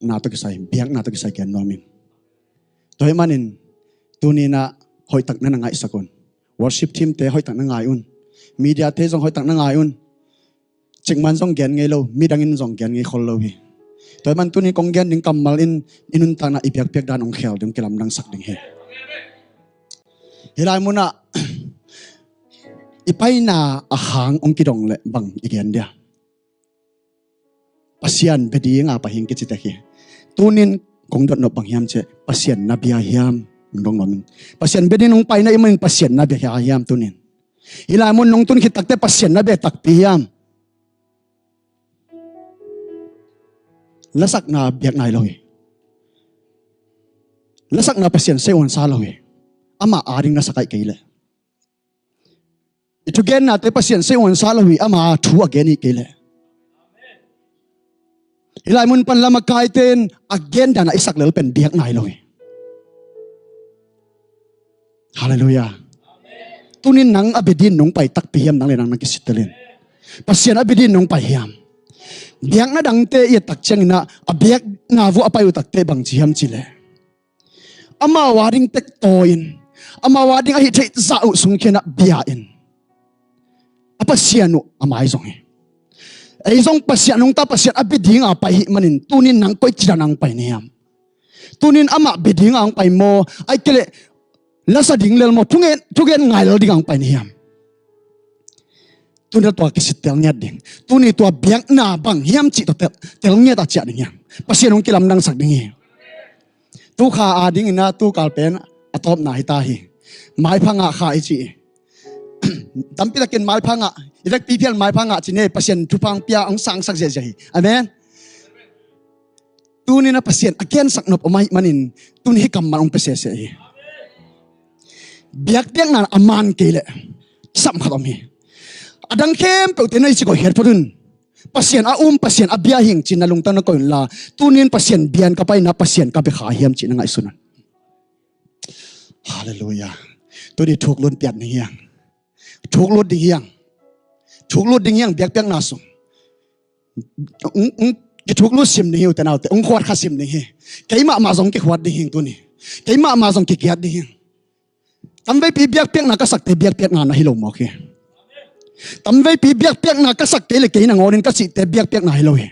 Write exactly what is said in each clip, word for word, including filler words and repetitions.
na tawh kisai, biakna tawh kisai gen nuam ing. Tua ahih manin tuni-in ah hoihtak na na ngaihsak un. Worship team te hoihtak na ngai un. Media te zong hoihtak na ngai un. Cikman zong gen ngei lo, midangin zong gen ngei khol lo hi. Tua ahih manin tuni kong gen ding kammal in i nuntakna i biakpiak dan hong khel ding, kilamdangsak ding hi. Hih lai munah i paina a hang hong kidong leh bang i gen dia? Pasian bia dinga pai hi ing kici tek hi. Tunin kong dot nop bang hiam cih leh, Pasian na bia hiam? Hong dong nuam ing. Pasian bia ding hong paina ahih manin Pasian na bia hiam tunin? Hih lai mun nong tun khit takteh Pasian na bia takpi hiam? Lasakna biak nai lo hi. Lasakna Pasian seihuan sa lo hi. Ama ading na sa kei leh. I thugennate Pasian seihuan sa lo hi, ama thu a gen hi kei leh. Hih lai mun pan lamakaite in a gen dan a i sak lel pen biak nai lo hi. Halleluiah. Tunin nang a bia dingin nong pai takpi hiam, nang le nang na kisitel in? Pasian a bia dingin nong pai hiam? Biakna dangte i et tak ciangin ah, a biakna vuah a pai uh takteh bang ci hiam cih leh, amau ading tek tawi-in, amau ading a hih theih zah uh sung khian ah bia-in, a Pasian uh a mai zong hi. Ei zong Pasian hong ta, Pasian a bia dinga pai ahih manin tunin nang koici dan a hong pai na hiam? Tunin amah bia dinga hong pai maw, ahih kei leh lasa ding lel maw, thugen, thugen ngai lel dinga hong pai na hiam? Tunin tua kisit tel ngiat ding. Tuni tua biakna bang hiam cih tawh tel, tel ngiat a ciah ding hiam? Pasian hong kilamdangsak ding hi. Tu kha adingin ah tu kal pen a tawpna hi ta hi. Maipha ngah kha i ci hi. Tampi takin maipha ngah, i vekpi phial maipha ngah ci ni, Pasian thupha hong pia, hong sangsak ziahziah hi. Amen. Tunin ah Pasian a gensak nop om ahih manin tuni hih kammal hong pia sese hi. Biakpiakna a man kei leh kisam khat om hi. A dang khempeuhte na i ci koih hiat phot un. Pasian a um, Pasian a bia hi ing ci-in na lungtang na koih unla, tunin Pasian bia-in ka pai na, Pasian ka bia kha hiam cih na ngaihsun un. Halleluiah. Tuni thuklut piat ding hi hang. Thuklut ding hi hang. Thuklut ding hi hang biakpiakna sung. Ung, ung, kithuklut sim ding hi ute naute. Ung khuat kha sim ding hi. Keimah mah zong kikhuat ding hi tuni. Keimah mah zong kikiat ding hi. Tamveipi biakpiakna ka sakte biakpiakna na hi lo mawk hi. Tamveipi biakpiakna ka sak kei le kei nangawnin ka cihte biakpiakna hi lo hi.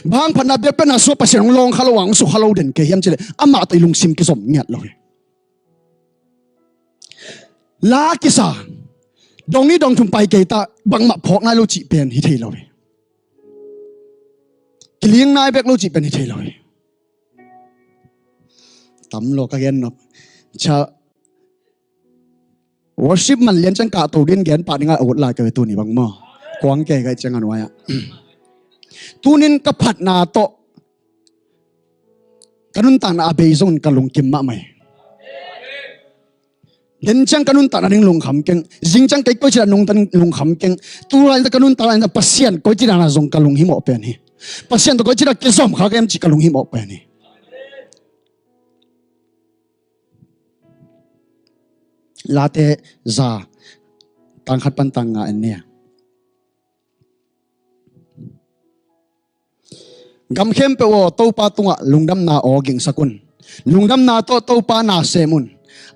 Bang hang phatna biakpiakna sungah Pasian hong lawng kha lo, hong sukha lo den kei hiam cih leh, amah tawh i lungsim kizom ngiat lo hi. La kisa, dong nih dong thum pai kei ta, bangmah phawk nai lo cih pen hi thei lo hi. Kiling nai bek lo cih pen hi thei lo hi. Tam lo ka gen nop. Cha, worship man lian ciang kahto dingin gen pah dingin a ut lai ka ve tuni bang maw. Kuang kei ka hih ciang a nuai-ah. Tunin ka phatna tawh ka nuntakna a bei zongin ka lungkim mahmah hi. Den ciang ka nuntakna ding lungkham keng. Zing ciang kei koici dan nungta ding lungkham keng. Tu lai-in ka nuntakna in Pasian koici dan a zong ka lunghimawh pen hi. Pasian tawh koici dan kizom kha ka hiam cih ka lunghimawh pen hi. Late za, tang khat pan tang nga en ni. Gam khempeuh aw, Topa tungah lungdamna aw gingsak un. Lungdamna tawh Topa na sem un.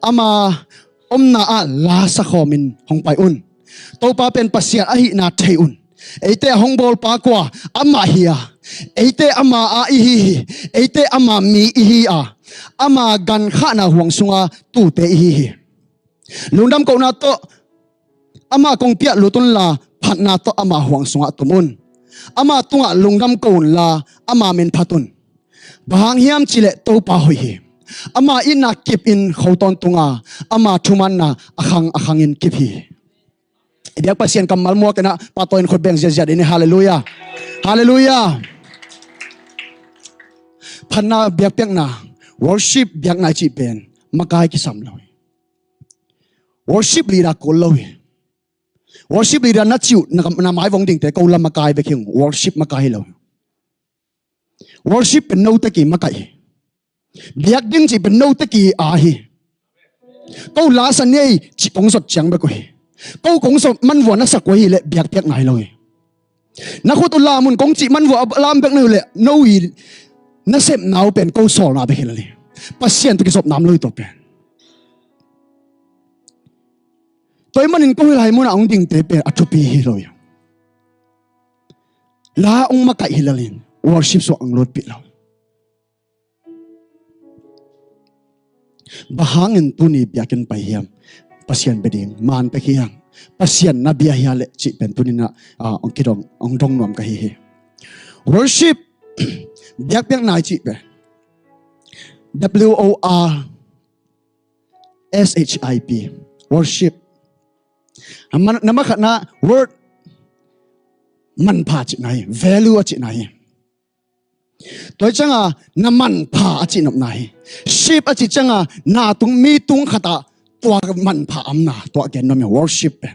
Ama omna ah la sakhawmin hong pai un. Topa pen Pasian ahihna thei un. Eite a hong bawlpa kua? Amah hi a, eite ama a ihi hi. Eite ama mi ihi a, ama gankhahna huang sunga tute ihi hi. Lungdam kohna tawh ama kongpi ah lut unla, phatna tawh ama huang sungah tum un. Ama tungah lungdam ko unla, ama min phat un. Bang hang hiam cih leh Topa hoih hi. Ama itna kipin kho tawntung a, ama thumanna a khang a khangin kip hi. I biak Pasian kammal muak in ah, pahtawi in khut beng ziahziah dih ni. Halleluiah. Halleluiah. Phatna biakpiakna, worship biakna i cih pen makai kisam lo hi. Worship leader kul lo hi. Worship leader na cih uh, na, na maivong dingte ko la makai bek hi ung, worship makai hi lo hi. Worship pen note ki makaih hi. Biak ding cih pen note ki a hi. Ko la sa ni ei cih kong zot ciang bek uh hi. Ko kong zot man vua na sak uh hi leh biakpiakna hi lo hi. Na khut uh lam un kong cih man vua a lam bek na uh leh no i nasepna uh pen ko sawlna bek hi lel hi. Pasian tawh kizopna om lo hi tua pen. Tua ahih manin ko hilh lai munah hong dingte pen a thupi hi lo hi. La hong makaih hi lel in worship suak hong lutpih lo. Bang hangin tuni biakinn pai hiam? Pasian bia ding man tek hi hang. Pasian na bia hia leh cih pen tuni-in ah, ah, hong kidong, hong dong nuam ka hi hi. Worship, biakpiakna i cih pen W O R S H I P, worship. A man, na ma khatna word manpha cihna hi, value a cihna hi. Tua hi cianga na manpha a cih nopna hi. Ship a cih cianga na tung, mi tung khatah tua manpha omna, tua gen nuam hi, worship pen.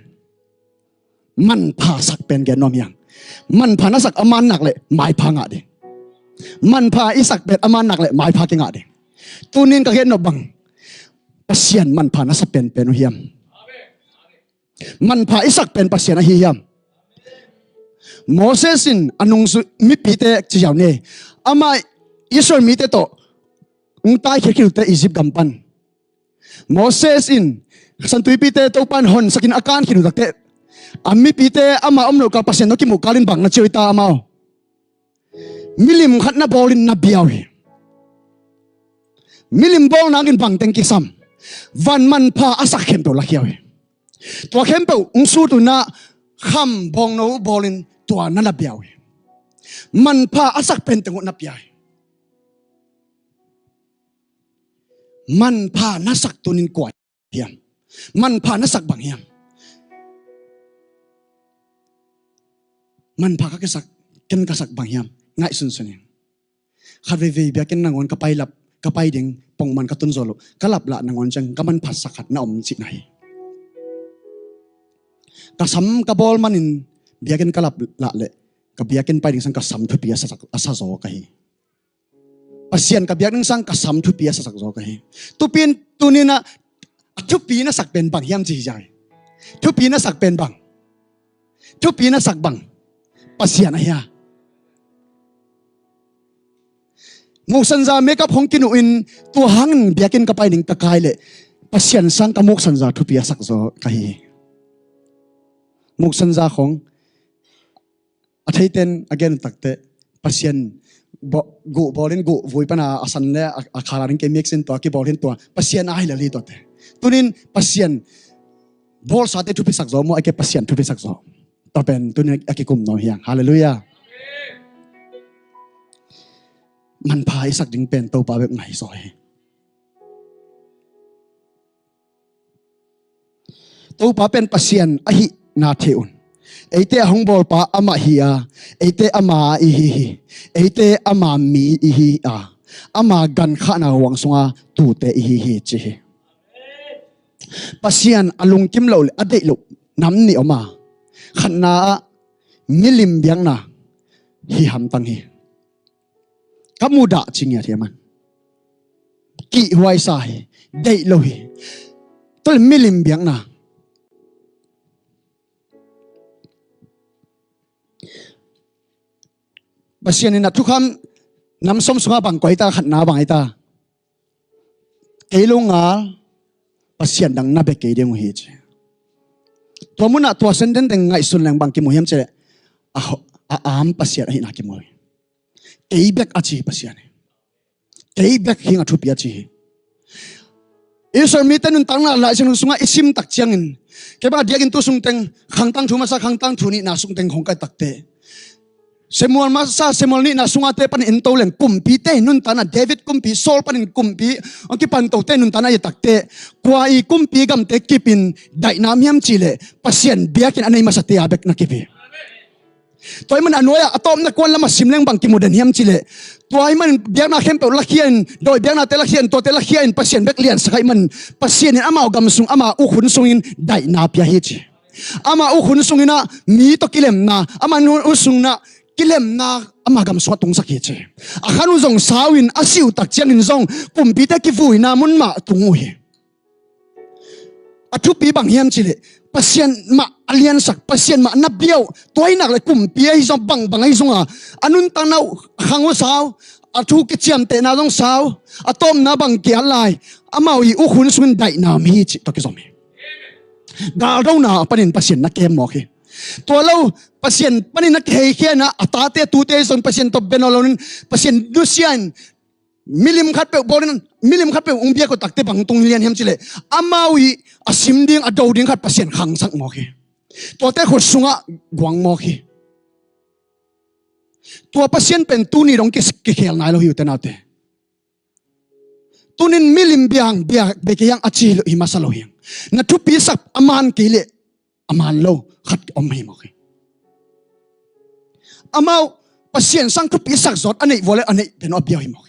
Manpha sak pen gen nuam hi hang. Manpha na sak a man nak leh maipha ngah ding. Manpha i sak pen a man nak leh maipha kingah ding. Tunin ka gen nop bang, Pasian manpha na sak pen pen uh hiam? Manpha i sak pen Pasian ahi hiam? Moses in a nungzui mipite ci ziau ni. Amah Israel mite tawh hong taikhia khit uh teh Egypt gam pan. Moses in Santuipite Topa'n honsakin a kan khit uh tak teh, a mipite ama om loh kal Pasian tawh kimuh kalin bang na ci uh hi ta amau? Milim khat na bawlin na bia uh hi. Milim bawlnakin bangteng kisam? Van manpha a sak khempeuh lakhia uh hi. Tua khempeuh hong sut un ah kham bawngno bawlin tua na na bia uh hi. Manpha a sak penteng uh na pia hi. Manpha na sak tunin kua hiam? Manpha na sak bang hiam? Manpha ka kisak, ken ka sak bang hiam? Ngaihsunsun in. Khat veivei biakinn nangawn ka pai lap, ka pai ding pongman ka tun zawh loh, ka lap lah nangawn ciang ka manpha sak khat na om cihna hi. Ka sam ka bawl manin biakinn ka lap lah leh ka biakinn pai ding sang ka sam thupi a sa, a sa zaw ka hi. Pasian ka biak ding sang ka sam thupi a sa sak zaw ka hi. Tupi in tunin ah a thupi na sak pen bang hiam ci hi zai. Thupi na sak pen bang. Thupi na sak bang. Pasian ahi a. Muksanza makeup hong kinuh in tua hangin biakinn ka pai ding ka kai leh Pasian sang ka muksanza thupi a sak zaw ka hi. Muksanza khong a theiten a gen tak teh Pasian bo-, guh bawlin guh vui pana a san le a, a khala ding kei mix in tua kibawl hin tua Pasian ahi lel hi tuate. Tunin Pasian bawlsate thupi sak zaw maw, a ke Pasian thupi sak zaw? Tua pen tunin a kikum nuam hi hang. Halleluiah. Manpha i sak ding pen Topa bek ngaihzaw hi. Topa pen Pasian ahihna thei un. Eite a hong bawlpa amah hi a, eite ama i hi hi. Eite ama mi i hi a, ama gankhahna huang sunga tute i hi hi ci hi. Pasian a lungkim loh le a deih loh nam nih om a, khatna ah milim biakna hi hamtang hi. Ka mudah ci ngiat hi a man. Kihhuaisa hi, deih lo hi. Tua le milim biakna. Pasian in a thukham nam sawm sungah bang koih ta, khatna bang hi ta? Kei lo ngal Pasian dang na bia kei ding uh hi ci. Tua munah tua sentence teng ngaihsun leng bang kimu hiam cih leh a, a am Pasian ahihna kimu hi. Kei bek a ci hi Pasian hi. Kei bek hi ing a thupi a ci hi. Israel mite nuntakna Lai Siangtho sungah i sim tak ciangin, kei bang a diakin tu sungteng Khangtangthu masa, Khangtangthu nihna sungteng hong kai takte, Samuel masa, Samuel nihna sungate panin en to leng kumpite nuntakna, David kumpi, Saul panin kumpi hong kipan tote nuntakna i takte, kua i kumpi gamte kipin daihna om hiam cih leh Pasian biakinn a nei masate a bek na kip hi. Tua ahih manin a nuai-ah a tawpna kuan lamah sim leng bang kimu den hiam cih leh, tua ahih manin biakna khempeuh lakhia in, dawi biaknate lakhia in, tuate lakhia in Pasian bek liansak ahih manin Pasian in amau gam sung, ama uk hun sungin daihna pia hi ci. Ama uk hun sungin ah mi tawh kilemna, ama uk hun sungin ah kilemna ama gam sungah tungsak hi ci. A khan uh zong sau in a si uh tak ciangin zong kumpite kivuina mun mah tung uh hi. A thupi bang hiam cih leh Pasian mah a liansak, Pasian mah na biau, tua hi nak leh kumpi ahi zong, bangbang ahi zong a, a nuntakna uh khang uh sau, a thu kiciamtehna zong sau, a tawpna bang kiat lai, amau i uh hun sungin daihna om hi cih tawh kizom hi. Galdona panin Pasian na kem mawk hi. Tua lo, Pasian panin na kiheikhia in a, a tate tute zong Pasian tawh bia nawn loin, Pasian nusia in, milim khat peuh bawlin, milim khat peuh hong biak uh takte bang tung lian hiam cih leh, amau i a sim ding, a do ding khat Pasian khangsak mawk hi. Tuate khut sungah guang mawk hi. Tua Pasian pen tuni dong ki, kikhel nai lo hi, ute naute. Tunin milim biang, biak, bia kei hiang a ci hi masa lo hiang. Na thupisak a man kei leh a man lo khat om hi mawk hi. Amau Pasian sang thupisak zawt a neih vua leh a neih pen a biau hi mawk hi.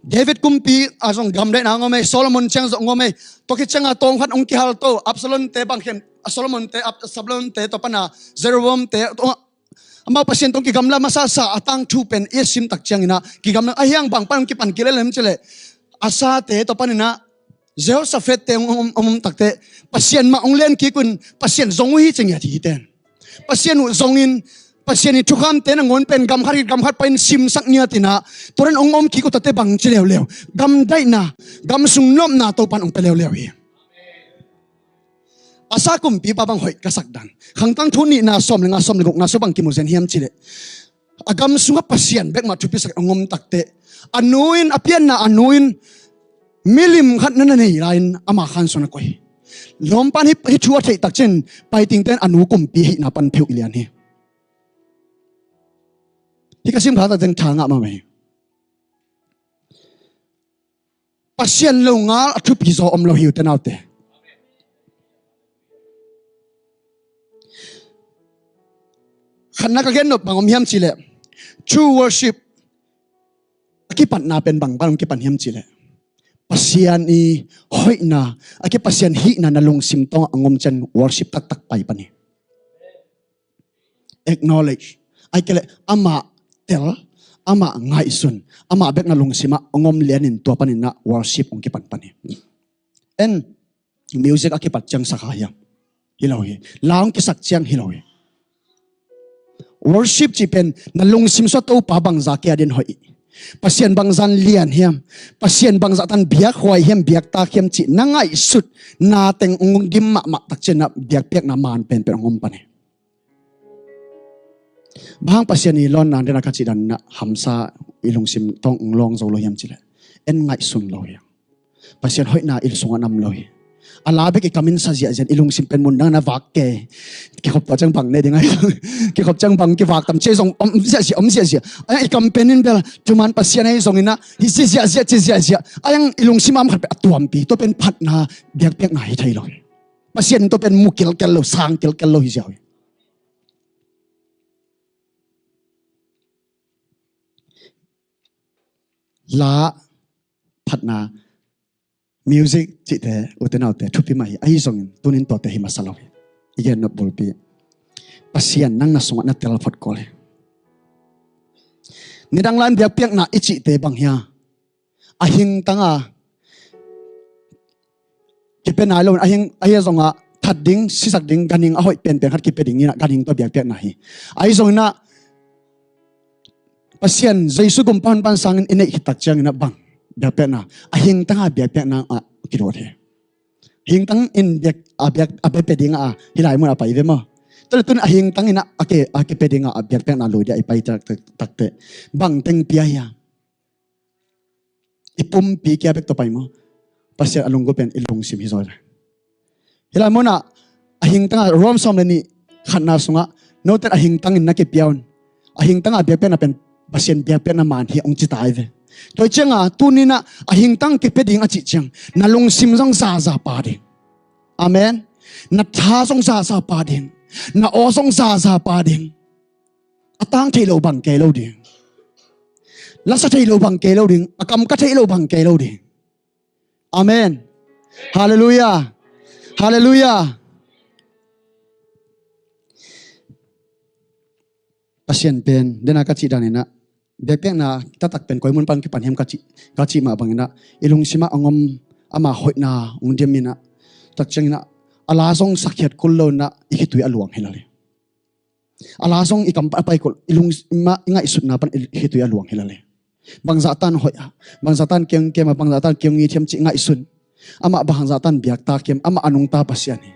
David kumpi a zong gamdaihna ngom ei, Solomon ciang zong ngom ei. Tua khit cianga tawng khat hong kihal to, Absalom te bang khem, Solomon te, Ab-, Absalom te tua pana Jeroboam te, tua, amau Pasian tawh kigamla masasa a tangthu pen i sim tak ciangin a kigamla a hiang bang pan hong kipan kik lel hiam cih leh, Asa te tua panin a Jehoshaphat te hong, hong, hong om takte Pasian mah hong len kik un, Pasian zong uh hi ci ngiat hi ten. Pasian uh zongin, Pasian i thukhamte nangawn pen gam khat, gam khat panin simsak ngiat in a, tua dan hong om kik uh takte bang ci leuleu, gamdaihna, gam sung nopna Topan hong pia leuleu hi. Asa kumpipa bang hoih ka sak dan, Khangtang thu nihna sawm le nga, sawm le gukna sung bang kimu zen hiam cih leh, a gam sungah Pasian bek mah thupisak hong om takte, a nu in, a pianna a nu in milim khat na na nei lai-in ama khan sung na koih hi. Lawmpa in hih, hih thu a theih tak ciang Paiting ten a nu kumpi hihna pan pheuh i lian hi. Hih ka sim kha tak ciang tha ngah mahmah hi. Pasian lo ngal a thupi zaw om lo hi, ute naute. Khatna ka gen nop bang om hiam cih leh, true worship a kipatna pen bang pan hong kipan hiam cih leh, Pasian i hoihna, a ki Pasian hihna na lungsim tawngah hong om ciang worship taktak pai pan hi. Acknowledge. Ahih kei leh amah tel, amah ngaihsun, amah bek na lungsimah hong om lianin tua panin na worship hong kipan pan hi. En, music a kipat ciang sa kha hiam? Hi lo hi. La hong kisak ciang hi lo hi. Worship cih pen na lungsim sungah Topa bangzah kia din hoih, Pasian bangzah lian hiam, Pasian bangzah tan biakhuai hiam, biaktak hiam cih na ngaihsutna teng hong dim mahmah tak ciang na biakpiakna maan penpen hong om pan hi. Bang hang Pasian i lawnna dena ka cih dan na hamsa i lungsim tawng hong lawng zo lo hiam cih leh, en ngaihsun lo hiam? Pasian hoihna i sungah nam lo hi. A la bek i kamin sa ziahziah, i lungsim pen mun dang na vak kei. Kikhop tua ciang bang ne ding ahi. Kikhop ciang bang kivak tam ci zong om ziahziah, om ziahziah. A yang i kam pen in bel thuman Pasian ahi zongin ah hi ci ziahziah, ci ziahziah. A yang i lungsim a om khat pen a tuampi, tua pen phatna, biakpiakna hi thei lo hi. Pasian tua pen mu kilkel lo, sang kilkel lo hi ziau hi. La, phatna, music cihte, ute naute, thupi mah hi. Ahi zongin tunin tuate hi masa lo hi. I gen nop bulpi, Pasian nang na sungah na tel phot kul hi. Nidang lai-in biakpiakna i cihte bang hia, a hingtanga kipia nai lo, a hing, ahi zongah that ding, sisak ding, ganhing a hoih penpen khat kipia ding in ah, ganhing tua biakpiakna hi. Ahi zongin ah Pasian Jesu gumpa honpa sangin i neih khit tak ciangin ah bang biakpiakna, a hingtanga biakpiakna ah kiluat hi. Hingtang in biak, a biak, a biakpia ding ah hih lai mun ah pai ve maw? Tua leh tun a hingtang in ah a ke, a kipia ding ah a biakpiakna lui dia i pai tak, tak, takte, bang teng pia hia? I pumpi kia bek tawh pai maw? Pasian a lunggulh pen i lungsim hi zaw hi ve. Hih lai mun ah a hingtanga Rom sawm le nih khatna sungah, note in a hingtangin na kipia un, a hingtanga biakpiakna pen Pasian biakpiakna maan hi, hong ci ta hi ve. Tua hi cianga tunin ah a hingtang kipia ding a cih ciang na lungsim zong zaza pa ding. Amen. Na tha zong zaza pa ding. Na aw zong zaza pa ding. A tang thei lo bang kei lo ding. Lasa thei lo bang kei lo ding. A kam ka thei lo bang kei lo ding. Amen. Halleluiah. Halleluiah. Pasian pen, dena ka cih danin ah, Biakpiakna taktak pen koi mun pan kipan hiam ka cih, ka cih mah bangin ah, i lungsim ah a ngom ama hoihna hong diam in ah, tak ciangin ah a la zong sakkhiat kul lo in ah i khitui a luang hi lel hi. A la zong i kam pan a pai kul, i lung, i mah, i ngaihsutna pan i khitui a luang hi lel hi. Bangzah tan hoih a, bangzah tan kiang kem a, bangzah tan kiang it hiam cih ngaihsun. Amah bangzah tan biak ta kem, amah a nungta Pasian hi.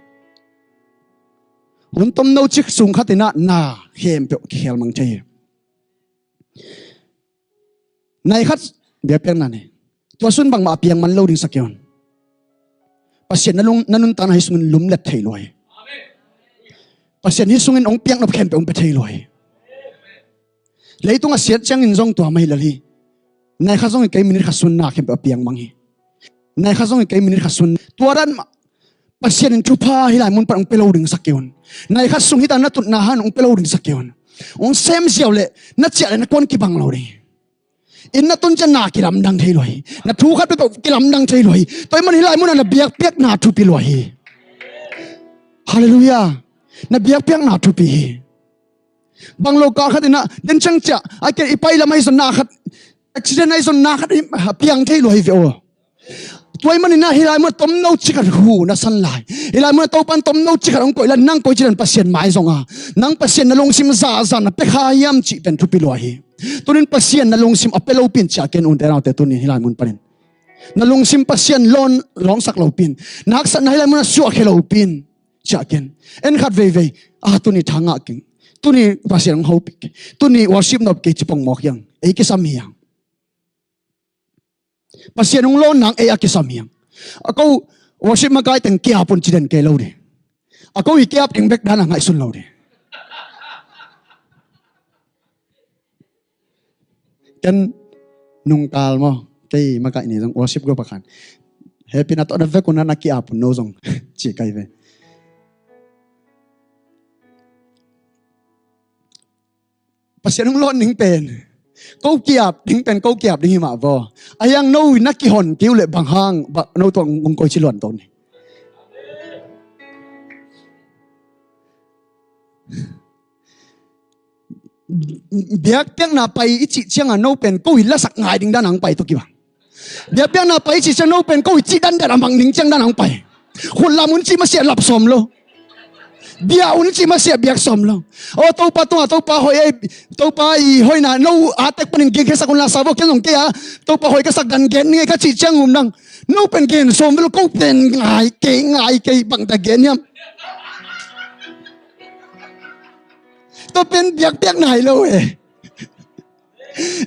Hun tomno cik sung khat in ah na khempeuh kikhelmang thei hi. Nai khat biakpiakna nei. Tua sun bangmah a piang man lo ding sa kei un. Pasian na lung, na nuntakna hi sungin lumlet thei lua hi. Pasian hi sungin hong piak nop khempeuh hong pia thei lua hi. Leitung a siat ciangin zong tua mah hi lel hi. Nai khat zong hi kei, minit khat sun na khempeuh a piang mang hi. Nai khat zong hi kei, minit khat sun. Tua dan mah Pasian in thupha hih lai mun pan hong pia lo ding sa kei un. Nai khat sung hi ta na tutna han hong pia lo ding sa kei un. Hong sem ziau leh na ciah leh na kuan kibang lo ding. Inn na tun ciang na kilamdang thei lua hi. Na thu khat peuhpeuh kilamdang thei lua hi. Tua ahih man hih lai mun ah na biakpiakna thupi lua hi. Halleluiah. Na biakpiakna thupi hi. Bang lo kah khat in ah, den ciang ciah, a ken i pai lam ahi zong na khat, accident ahi zong na khat, a piang thei lua hi ve aw. Tua ahih manin ah hih lai mun ah tomno cik khat hu na san lai. Hih lai mun ah Topa'n tomno cik khat hong koih lai, nang koici dan Pasian mai zong a, nang Pasian na lungsim zahzah na pia kha hiam cih pen thupi lua hi. Tunin Pasian na lungsim a pia lopi in ciah ken, u te nau te, tunin hih lai mun panin. Na lungsim Pasian lawn, lawngsak lopi in. Na haksatna hih lai mun ah suahkhia lopi in ciah ken. En khat veivei. Ah, tuni tha ngah keng. Tuni Pasian hong hopih keng. Tuni worship nop kei ci pongmawk hiang. Ei kisam hiang. Pasian hong lawn nang ei a kisam hiang. A ko worship makai teng kiap un ci den kei lo ding. A ko i kiap ding bek dan a ngaihsun lo ding. Ken nungkal maw, kei makaih ni zong worship group a khan, "Happy na tawh na vek un na, na ki-ap un no zong," ci kai ve. Pasian hong lawn ding pen ko ki-ap ding pen ko ki-ap ding hi mah vaw. A hiang no na kihon kiu leh bang hang, ba, no tawh hong koici luan to ni. Biakpiakna pai i cih ciangin no pen ko i lasak ngai ding dan hong pai tawh kibang. Biakpiakna pai i cih ciang no pen ko i cih dandan a mang ding ciang dan hong pai. Khut lam un cih masiah lap sawm lo. Bia un cih masiah biak sawm lo. Aw Topa tungah Topa hoih ei, Topa i hoihna no a tek panin genkhiasak un la sa vaw, ken zong kei a Topa hoih ka sak dan gen ning ei ka cih ciang um nang. No pen gen sawm ve lo, ko pen ngai kei, ngai kei, bang ta gen hiam. Tua pen biakpiak nai lo e.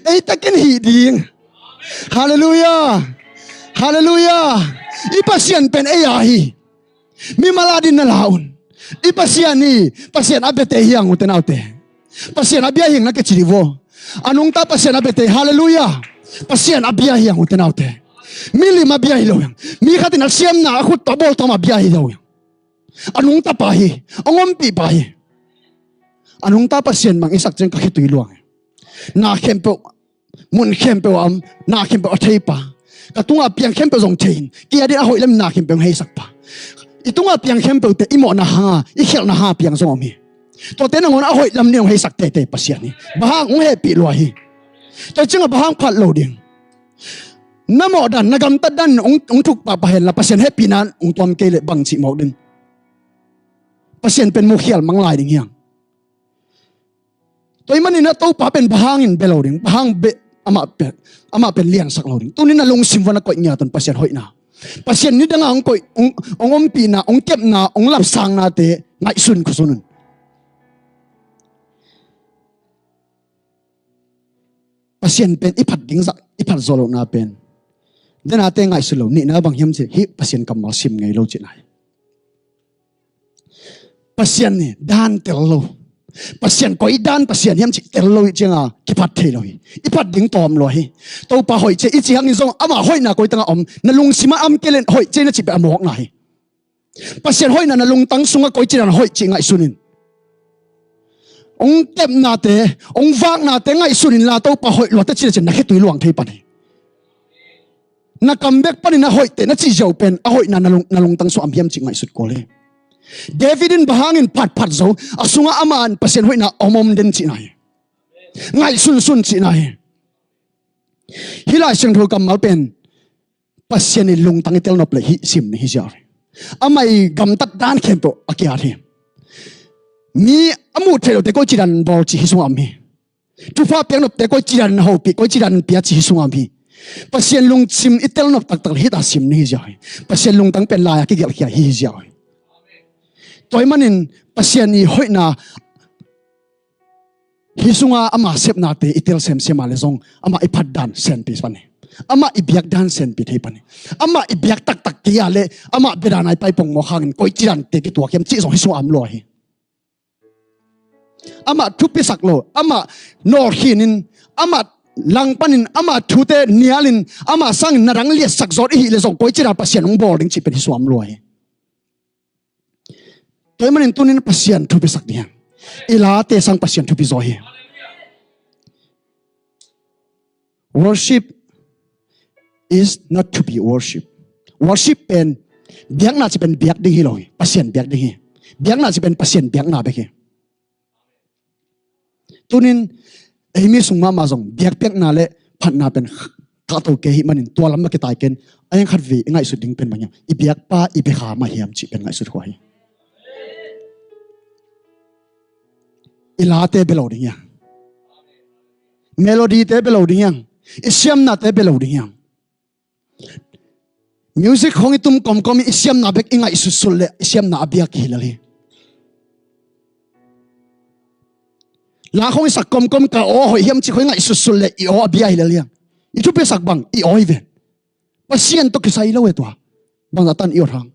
Ei takin hih ding. Halleluiah. Halleluiah. I Pasian pen ei a hi. Mimal a din na la un. I Pasian hi. Pasian a biate hi hang, u te nau te. Pasian a bia hi hang na kici dih vaw. A nungta Pasian a biate. Halleluiah. Pasian a bia hi hang, u te nau te. Milim a bia hi lo hang. Mi khat in a siamna a khut tawh a bawl tawm a bia hi lo hang. A nungta pa hi. Hong ompih pa hi. A nungta Pasian bang i sak ciang ka khitui luang hi. Na khempeuh, mun khempeuh a om, na khempeuh a thei pa. Ka tungah piang khempeuh zong thei in, kei a din a hoih lam na khempeuh hong heisak pa. I tungah piang khempeuhte i mawhna hanga, i khialhna hanga piang zong om hi. Tuate nangawn a hoih lam ding hong heisak teitei Pasian hi. Bang hang hong hehpih lua hi. Tua ciangah bang hang phat lo ding. Na mawh dan, na gamtat dan hong, hong thuk pahpah henla, Pasian hehpihna hong tuam kei leh bang cih mawk ding. Pasian pen mukhial mang lai ding hiang. Tua ahih manin a Topa pen bang hangin bia lo ding, bang hang beh amah pen, amah pen liansak lo ding. Tuni na lungsim uah na koih ngiat un Pasian hoihna. Pasian nidangah hong koih, hong, hong ompihna, hong kepna, hong lapsangnate ngaihsun khuasun un. Pasian pen i phat ding zah, i phat zawh lohna pen, denate ngaihsun lo, nihna bang hiam cih, hih Pasian kammal sim ngei lo cihna hi. Pasian hi dan tel lo. Pasian koi dan Pasian hiam cih tel lo hi cianga kiphat thei lo hi. I phat ding tawm lua hi. Topa hoih cia i cih hangin zong amah hoihna koi tangah om, na lungsimah om kei leh hoih cia na cih pen a mawkna hi. Pasian hoihna na lungtang sungah koici dan hoih cih ngaihsun in. Hong tepnate, hong vaknate ngaihsun inla Topa hoih luate cih lecin na khitui luang thei pan hi. Na kam bek panin a hoihte na cih ziau pen a hoihna na lung, na lungtang sungah om hiam cih ngaihsut kul hi. David in bang hangin phatphat zo, a sungah amah in Pasian hoihna om om den cihna hi. Ngaihsunsun cihna hi. Hih Lai Siangtho kammal pen Pasian i lungtang i telnop le hih sim ni hi ziau hi. Amah i gamtat dan khempeuh a kiat hi. Mi a muh theih lote koi cidan bawl ci hi sungah om hi. Thupha piaknopte koi cidan hopih, koi cidan pia ci hi sungah om hi. Pasian lungsim i telnop taktak le hita sim ni hi ziau hi. Pasian lungtang pen lai-a kigelhkhia hi hi ziau hi. Tua ahih manin Pasian i hoihna hi sunga ama sepnate i tel semsem a le zong amah i phatdan senpi pan hi. Amah i biakdan senpi thei pan hi. Amah i biak taktak kei a le amah biadan a i pai pongmawk hangin koi cidante kituak hiam cih zong hi sungah om lua hi. Amah thupisak lo, amah nawlkhinin, amah langpanin, amah thute nialin, amah sangin na dang liatsak zawt i hih le zong koi cidan Pasian hong bawl ding cih pen hi sungah om lua hi. Tua ahih manin tunin Pasian thupisak ding hi hang. I late sang Pasian thupi zaw hi. Worship is not to be worship. Worship pen biakna ci pen biak ding hi lo hi. Pasian biak ding hi. Biakna ci pen Pasian biakna bek hi. Tunin ei mi sung mahmah zong biakpiakna le phatna pen kahto kei ahih manin tua lam a kitai ken a hiang khat vei i ngaihsut ding pen bang hiam? I biakpa i biakha mah hiam cih pen ngaihsut khua hi. I late bia lo ding hi hang. Melodyte bia lo ding hi hang. I siamnate bia lo ding hi hang. Music khong i tum komkom i siamna bek i ngaihsutsut le i siamna a bia kihi lel hi. La khong i sak komkom ka aw hoih hiam cih khong i ngaihsutsut le i aw a bia hi lel hi hang. I thupiasak bang i aw hi ven. Pasian tawh kisai lo e tua. Bangzah tan i awt hang.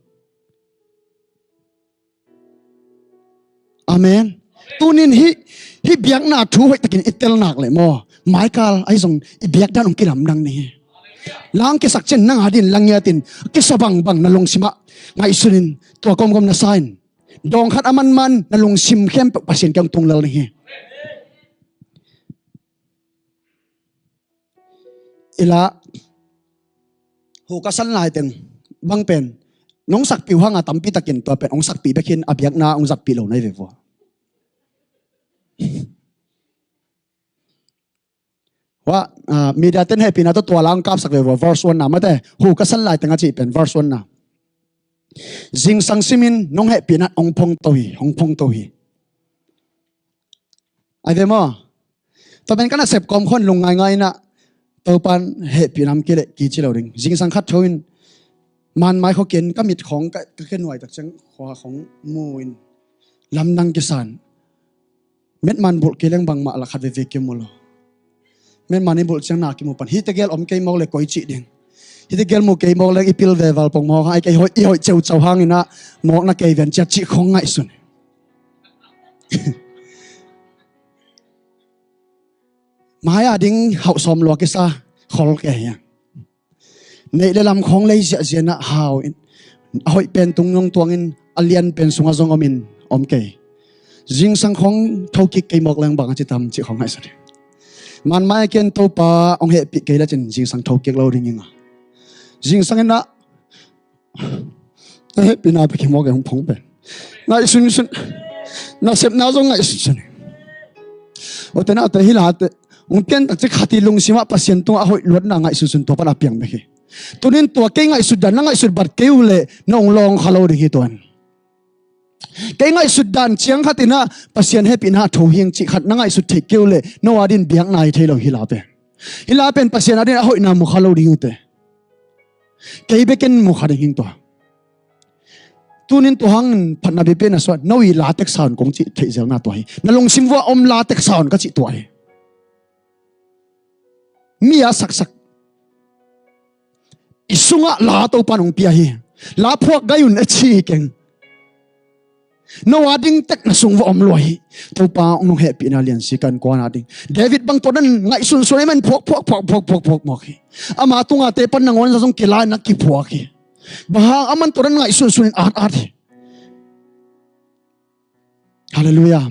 Amen. Tunin hih, hih biakna thu hoihtakin i tel nak le maw, maikal ahi zong i biakdan hong kilamdang ni hi. La hong kisak ciang nang a din la ngiatin kisa bangbang na lungsimah ngaihsunin tua komkom na sa in dawng khat a manman na lungsim khempeuh Pasian kiang tung lel ni hi. I la hu ka san lai teng bang pen nong sakpih uh hanga tampi takin tua pen hong sakpih bek hin a biakna hong zakpih lo nai ve vua. Hua, ah, media ten hehpihna tawh tua la hong kapsak ve vua, verse one na mate, hu ka san lai teng a cih pen verse one na. Zingsang simin nong hehpihna hong phongto hi, hong phongto hi. Ai ve maw? Tua pen ka nasep kawm khon lung ngaingai inah Topan hehpihna om kei leh kici lo ding. Zingsang khat tho in manmai khua ken ka mit khawng ka, ka ke nuai tak ciang khua khawng mu in lamdang kisan. Metman bulh kei leng bangmah la khat veve kimu lo. Metman i bulh ciang na kimu pan. Hih tegel om kei mawk le koi cih ding. Hih tegel mu kei mawk leng i pil veval pong mawk hang, i hoih, i hoih ceucau hang inah mawk na kei ven ciat cih khawng ngaihsun. Mai a ding hauh sawm lua kisa khol kei hiang. Neih le lam khawng lei ziahziah inah hau in a hoih pen tung zong tuangin a lian pen sungah zong omin om kei. Zingsang khawng thokik kei mawk leng bang a ci tam cih khawng ngaihsun hi. Manmai a kian Topa hong hehpih kei lecin zingsang thokik lo ding inga. Zingsang inah na hehpihna bek hi mawk e hong phong pen. Ngaihsunsun. Nasepna zong ngaihsunsun hi. Awte na awte hi late hong piantak cik khat i lungsimah Pasian tungah a hoih luatna ngaihsunsun tua pan a piang bek hi. Tunin tua kei ngaihsut dan na ngaihsut bat kei uh leh na hong lawng kha lo ding hi tuan. Kei ngaihsut dan ciang khat inah Pasian hehpihna a tho hiang cih khat na ngaihsut theih kei uh leh no a din biakna hi thei lo hi la pen. Hi la pen Pasian a din a hoihna mu kha lo ding hi uh te. Kei bekin mu kha ding hing tua. Tunin tua hangin phatna biapi na suah no i la teksa un kong cih theih zelna tua hi. Na lungsim vua om la teksa un ka cih tua hi. Mi a saksak i sungah la Topan hong pia hi. La phuak gai un a ci hi keng. No a ding tek na sung va om lua hi. Topa hong nong hehpihna liansi kan kuana ding. David bang tua nan ngaihsunsun a man phuak phuak phuak phuak phuak phuak mawk hi. Ama tunga te pan nangawn za zong kilai na kiphuak hi. Bang hang a man tua nan ngaihsunsun in at at hi. Halleluiah.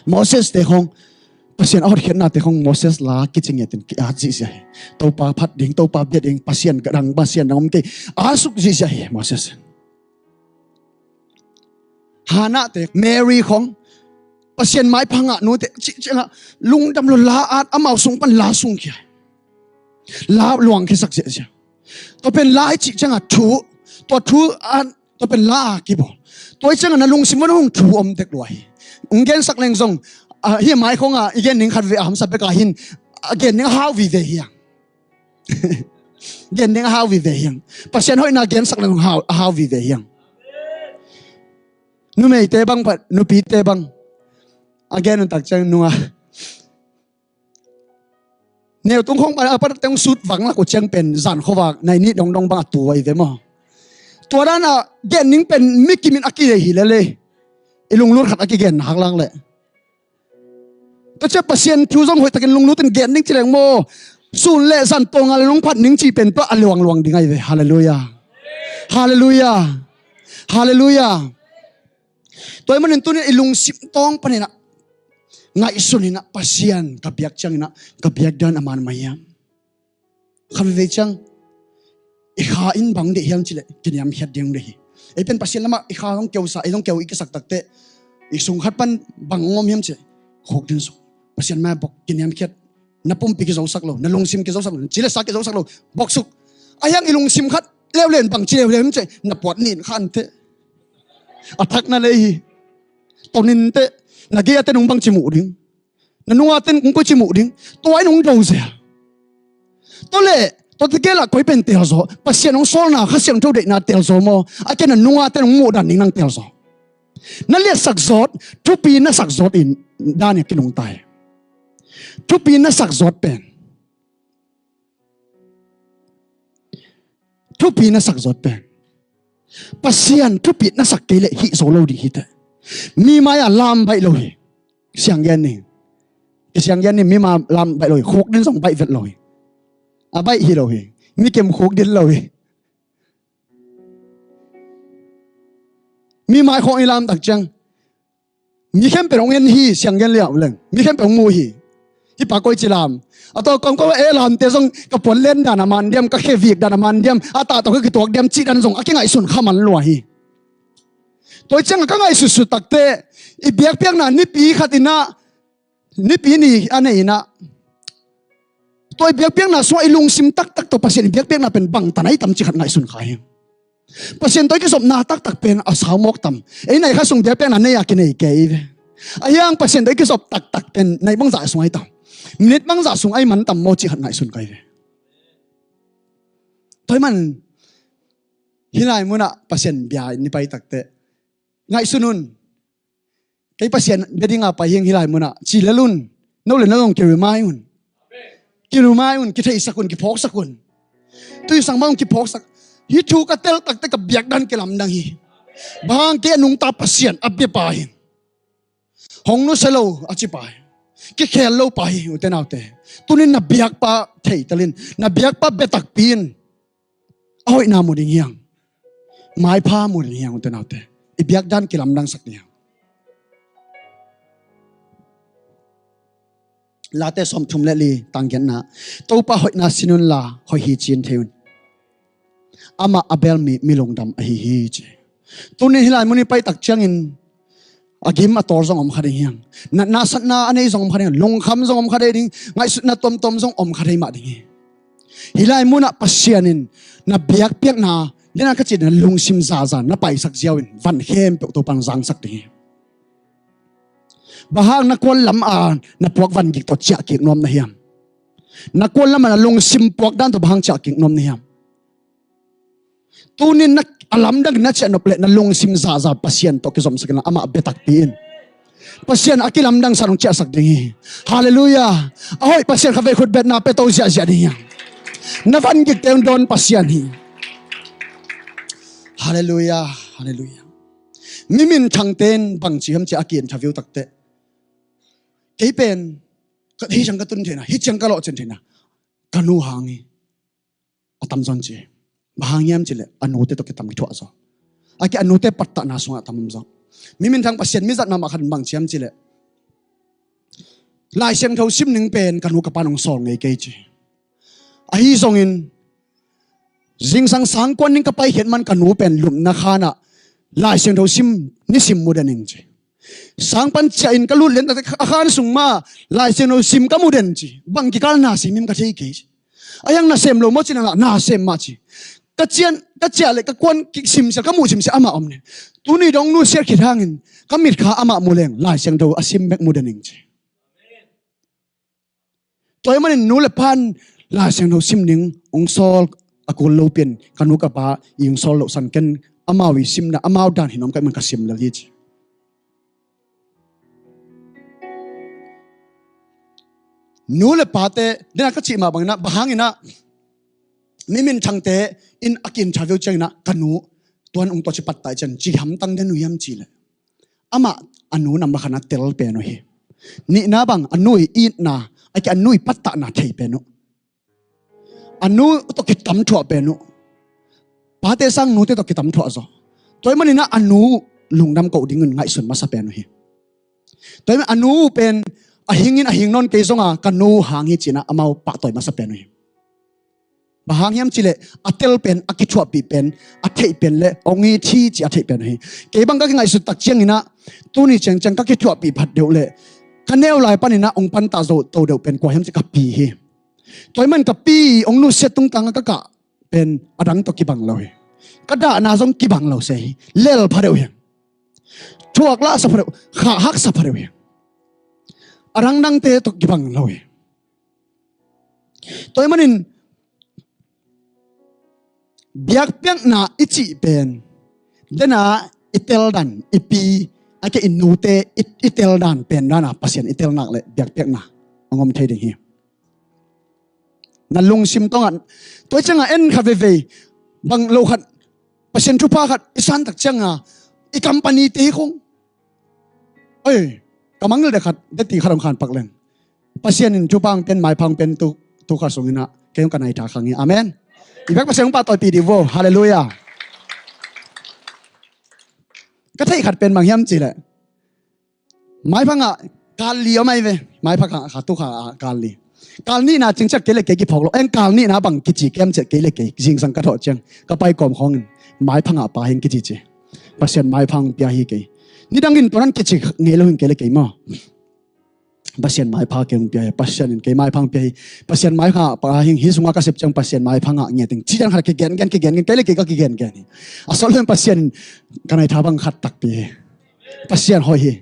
Moses te khong Pasian a hotkhiatnate khong Moses la kicing ngiatin ki-at zihziah hi. Topa phat ding, Topa bia ding, Pasian gadang, Pasian dang om kei. A suk zihziah hi Moses. Hannah te, Mary khong Pasian maipha ngah nute cih ciangah lungdam lo la at amau sung pan la sung khia hi. La luangkhiasak ziahziah. Tua pen la i cih ciangah thu, tua thu a, tua pen la a kibawl. Tua i ciangah na lungsim un hong thu om dek lua hi. Hong gensak leng zong, a, hi mai khong a i gen ning khat ve a hamsa bek a hin, a gen ning a hau vive hi hang. Gen ning a hau vive hi hang. Pasian hoihna gensak leng hau, a hau vive hi hang. Numeite bang phat, nupite bang. A gen un tak ciang nunga. Neu tung khong pan a pan teng sut vang lak uh ciang pen zan khuavak nai nih dongdong bang a tu ahi ve maw. Tua dan a gen ning pen mi kimin a kinei hi lele. I lunglut khat a kigen hak lak leh. Tua ciah Pasian thu zong hoih takin lunglut in gen ning ci leng maw. Sun le zan tawnga le lungphat ning ci pen tua a luangluang ding ahi ve. Halleluiah. Halleluiah. Halleluiah. Tua ahih manin tuni-in i lungsim tawng panin ah ngaihsun in ah Pasian ka biak ciangin ah ka biakdan a man mah hiam? Kha veivei ciang i kha in bang deih hiam cileh kiniamkhiat ding deih hi. Ei pen Pasian lamah i kha hong keusa, ei hong keu i kisak takteh i sung khat pan bang hong om hiam cileh khukdin suk. Pasian mai bok kiniamkhiat. Na pumpi kizosak lo, na lungsim kizosak lo, na ci le sa kizosak lo, boksuk. A hiang i lungsim khat leuleu in bang ci leuleu hiam cileh na puat nin kha inteh. A thak na lei hi. Ton inteh. Na gei a ten hong bang ci muh ding. Na nunga ten hong koi ci muh ding. Tua in hong do zel. Tua leh tua tegel ah koi pen telzaw? Pasian hong sawlna, Kha Siangtho deihna telzaw maw? A kei na nunga ten hong muh dan ding nang telzaw. Na liatsak zawt, thupi na sak zawt in dan in a kinungta hi. Thupi na sak zawt pen, thupi na sak zawt pen Pasian thupi na sak kei leh hih zo lo ding hi teh. Mi mai-ah lam baih lo hi. Siang gen ni. Kisiang gen ni, mi mai-ah lam baih lo hi. Khukdin zong baih vet lo hi. A baih hi lo hi. Mi kem khukdin lo hi. Mi mai khawng i lam tak ciang mi khempeuh hong en hi, siang gen liau leng. Mi khempeuh hong mu hi. Hih pa koi ci lam? A tawh kong kong e lamte zong ka puan len dan a man diam, ka khe vik dan a man diam, a tah tawh ka kituak diam cih dan zong a kingaihsun kha man lua hi. Tua i ciang a ka ngaihsutsut takteh i biakpiakna nipi khat in ah, nipi ni a nei in ah, tua i biakpiakna sungah i lungsim taktak tawh Pasian i biakpiakna pen bangtan a i tam cih khat ngaihsun kha hi. Pasian tawh i kizopna taktak pen a sau mawk tam? Ei nai kha sung biakpiakna nei a kinei kei ve. A hiang Pasian tawh i kizop taktak pen nai bangzah sung a i tam? Minit bangzah sung a i man tam maw cih khat ngaihsun kha hi ve. Tua ahih man hih lai munah Pasian bia in i pai takteh ngaihsun un. Kei Pasian bia dinga pai hi ing hih lai munah ci lel un. No le no zong ki-remind un. Ki-remind un, kitheisak un, kiphawksak un. Tui sang bang un kiphawksak. Hih thu ka tel takteh ka biakdan kilamdang hi. Bang hang? Kei a nungta Pasian a biapa hi. Hong nusia lo a cipa hi. Kikhel lo pa hi, ute naute. Tunin na biakpa theitel in, na biakpa bia takpi in. A hoihna mu ding hi hang. Maipha mu ding hi hang, ute naute. I biakdan kilamdangsak ding hi hang. Late sawmthum le li tang giatna. Topa hoihna sin unla hoih hi ci-in thei un. Amah a bel mi, mi lungdam ahi hi ci. Tunin hih lai mun i pai tak ciangin a gim a tawl zong om kha ding hi hang. Natna satna a nei zong om kha ding hi hang. Lungkham zong om kha ding. Ngaihsutna tuamtuam zong om kha ding mah ding hi. Hih lai munah Pasian in na biakpiakna, dena ka cih na lungsim zaza na paisak ziau in van khempeuh Topan zangsak ding hi. Bang hang? Na kual lam a na puak van gik tawh ciah kik nuam na hiam? Na kual lam a na lungsim puak dan tawh bang hang ciah kik nuam na hiam? Tunin na, a lamdang na ciah nop leh na lungsim zaza Pasian tawh kizomsak in la amah bia takpi in. Pasian a kilamdangsa nong ciahsak ding hi. Halleluiah. A hoih Pasian kha vei khut betna pia to ziahziah ding hi. Na van gikte hong dawn Pasian hi. Halleluiah. Halleluiah. Mi minthangte in bang ci hiam cih a ki-en tha viu takteh, kei pen hih ciang ka tun theihna, hih ciang ka lawhcin theihna ka nu hang hi. A tamzaw in ci. Bang hang hiam cih leh a nute tawh kitam kithuah zaw. A kei a nute pattahna sungah a tam om zaw. Mi minthang Pasian mizat mahmah khat in bang ci hiam cih leh, Lai Siangtho sim ning pen ka nu ka pa'n hong sawl ngei kei ci. Ahi zongin zingsang sangkuan ning ka paikhiat man ka nu pen lupna khan ah Lai Siangtho sim, nisim mu den ing ci. Sang pan ciah in ka lut lian takteh a khan sung mah Lai Siangtho sim ka mu den ci. Bang kikal na sim him ka thei kei ci. A hiang nasem lo maw ci, nang lah nasem mah ci. Ka cian, ka ciah le ka kuan kisimsia, ka muh simsia amah om ning. Tuni dong nusiat khit hangin ka mitkha amah mu leng Lai Siangtho a sim bek mu den ing ci. Tua ahih manin nu le pa'n Lai Siangtho sim ning ong sawl a kul lo pian, ka nu ka pa i ong sawl loh san ken amau i simna, amau dan hi nuam ka hih man ka sim lel hi ci. Nu le pate, dena ka cih mah bangin ah, bang hangin ah mi minthangte in a ki-interview ciangin ah, ka nu tuan ong tua ci pattah ciang ci hamtang den uh hiam cih leh, amah a nu number khatna tel pen uh hi. Nihna bang, a nu i itna, a ki a nu i pattahna thei pen uh. A nu tawh kitam thuah pen uh. Pate sang nute tawh kitam thuah zaw. Tua ahih manin ah a nu lungdam koh dingin ngaihsun masa pen uh hi. Tua ahih manin a nu pen a hingin a hing nawn kei zong a, ka nu hang hi ci-in ah amau pahtawi masa pen uh hi. Bang hang hiam cih leh a tel pen, a kithuahpih pen, a theih pen le ong it hi ci a theih pen uh hi. Kei bang ka kingaihsut tak ciangin ah, tuni ciangciang ka kithuahpih phat deuh le ka neu lai panin ah ong pantah zo to deuh pen kua hiam cih ka pi hi. Tua ahih manin ka pi ong nusiat tungtang ah ka kah pen a dang tawh kibang lo hi. Ka dahna zong kibang lo se hi. Lel pha deuh hi. Thuak lah sa pha deuh, khah hak sa pha deuh hi. A dangdangte tawh kibang lo hi. Tua ahih manin biakpiakna i cih pen, dena i tel dan, i pi, a kei i nute i, i tel dan pen dan a Pasian i tel nak leh biakpiakna a ngom thei ding hi. Na lungsim tawngah, tua ciangah en khat veivei, bang lo khat, Pasian thupha khat i san tak ciangah, i company te hi khong. Oi, ka mangngilh dek khat, dek ti khat hong khan pak leng. Pasian in thupha hong pian, maipha hong pian tu, tu khat sungin ah, kei hong ka nai tha khang hi. Amen. I bek Pasian hong pahtawipi dih vo. Halleluiah. Ka theih khat pen bang hiam cih leh, maipha ngah kal li om ahi ve. Maipha ngah kha tu kha a kal li. Kal nihna cing ciat kei le kei kiphawk lo. En kal nihna bang kici kem ciat kei le kei. Zingsang ka thawh ciang ka pai kawm khawngin maipha ngah pa hi ing kici ci. Pasian maipha hong pia hi kei. Nidangin tua dan kici ngei lo hi ing kei le kei maw. Pasian maipha kei hong pia hi. Pasian in kei maipha hong pia hi. Pasian maipha ngah pa hi ing, hih sungah ka sep ciang Pasian maipha ngah ngiat ing. Ci dan khat kigen gen, kigen gen, kei le kei ka kigen gen hi. A sawt lo in Pasian in ka nai tha bang khat takpi hi. Pasian hoih hi.